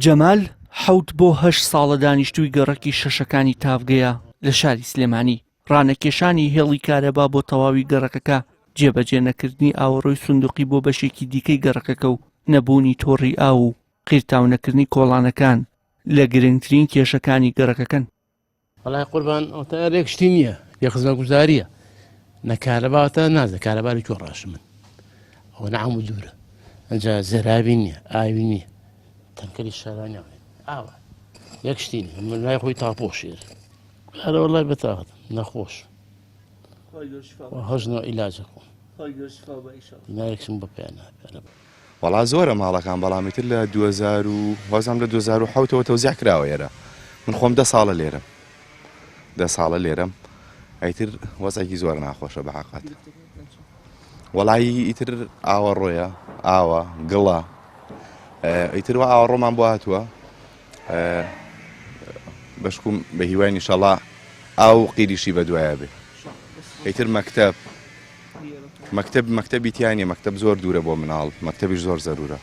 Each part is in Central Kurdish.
جەمال حەوت بۆ هەشت ساڵە دانیشتووی گەڕەکی شەشەکانی تاڤگەیە لە شاری سلێمانی، ڕانەکێشانی هێڵی کارەبا بۆ تەواوی گەڕەکەکە، جێبەجێ نەکردنی ئاوەڕۆی سندوقی بۆ بەشێکی دیکەی گەڕەکەکە و نەبوونی تۆڕی ئاو و قیرتاونەکردنی کۆڵانەکان لە گرنگترین کێشەکانی گەڕەکەکەن. وەڵای قوربان ئەوتە رێک شتی نییە بێ خزمەتگوزاریە نە کارەبا تا نازە کارەبا لە کوێ ڕاشم من ئەوە نەعام و دوورە ئەجا زێرابی نییە ئاوی نییە تەنکەری شارانی ئاوە یەک شتی نییە من لای خۆی تاپۆشێر هەرە وەڵای بەتاقەتم نەخۆش هەژنەوە عیلاجەکەم دینارێکشم بە پێ ناپێرە. وەڵا زۆرە ماڵەکان بەڵام ئیتر لە 2000 و وازم لە 2007ەوە تەوزیع کراوە ئێرە من خۆم دە ساڵە لێرەم دە ساڵە لێرەم ئیتر وەزعێکی زۆر ناخۆشە بە حەقات وەڵایی ئیتر ئاوە ڕۆیە ئاوە گڵە ئیتر وە ئاوە ڕۆمان بۆ هاتووە بەشکم بە هیوای نیشەڵا ئاو قیریشی بە دوایە بێ ئیتر مەکتەب مەکتەب مەکتەبی تیا نیە مەکتەب زۆر دوورە بۆ مناڵ مەکتەبیش زۆر زەرورە.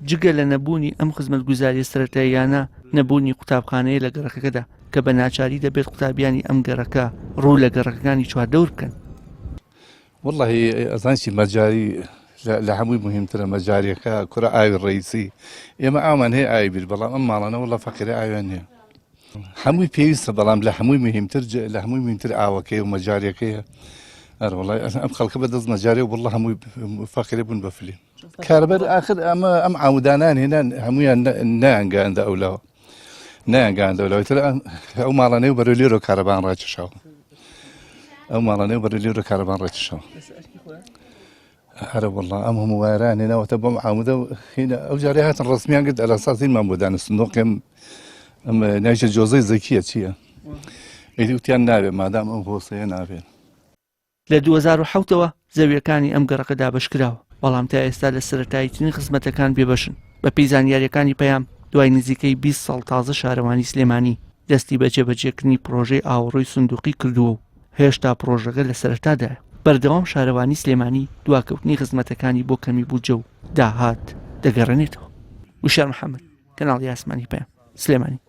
جگە لە نەبوونی ئەم خزمەتگوزاریە سەرەتاییانە، نەبوونی قوتابخانەیە لە گەڕەکەکەدا کە بە ناچاری دەبێت قوتابیانی ئەم گەڕەکە ڕوو لە گەڕەکەکانی چواردەور بکەن. وەڵاهی ئەزانی چی مەجاری لە هەمووی مهمترە مەجاریەکە کورە ئاوی ڕئیسی ئێمە ئاومان هەیە ئاوی بیر بەڵام ئەم ماڵانە وەڵا فەقیرە ئاویان نییە هەمووی پێویستە بەڵام لە هەمووی مهمتر لە هەمووی مهمتر ئاوەکەی و مەجاریەکەیە ئەرەوەڵای ئەم خەڵکە بە دەست مەجارێ و بڵە هەمووی فەقیرە بوون بە فلیم کاربەر ئاخر ئەمە ئەم عامودانان هێنان هەمویان نایانگەیاندە ئەولاوە نایانگەیاندە ئەولاوە تر ئەو ماڵانەی و بەرەو لێرە کارەبان ڕاکێشاوە ئەو ماڵانەی و بەرەو لێرە کارەبان ڕاکێشاوە هەرە والله ئەم هەموو وایران هێناوەتە بەم عامودە هینە ئەو جارێ هاتن ڕسمیان گرت ئەلاساسینمان بۆ دانە سندۆقێم ئەم نایشە جۆزەی زەکیە چییە ئیدی وتیان ناوێ مادام ئەم هۆسەیە نابێت لە 2007 ەوە زەویەکانی ئەم گەڕەکە دابەشکراوە، بەڵام تا ئێستا لە سەرەتاییترین خزمەتەکان بێبەشن. بەپێی زانیارییەکانی پەیام، دوای نزیکەی 20 ساڵ تازە شارەوانی سلێمانی دەستی بە جێبەجێکردنی پڕۆژەی ئاوەڕۆی سندوقی کردووە و هێشتا پڕۆژەکە لە سەرەتادایە. بەردەوام شارەوانی سلێمانی دواکەوتنی خزمەتەکانی بۆ کەمی بودجە و داهات دەگەڕێنێتەوە. وشیار محەمەد، کەناڵی ئاسمانی پەیام، سلێمانی.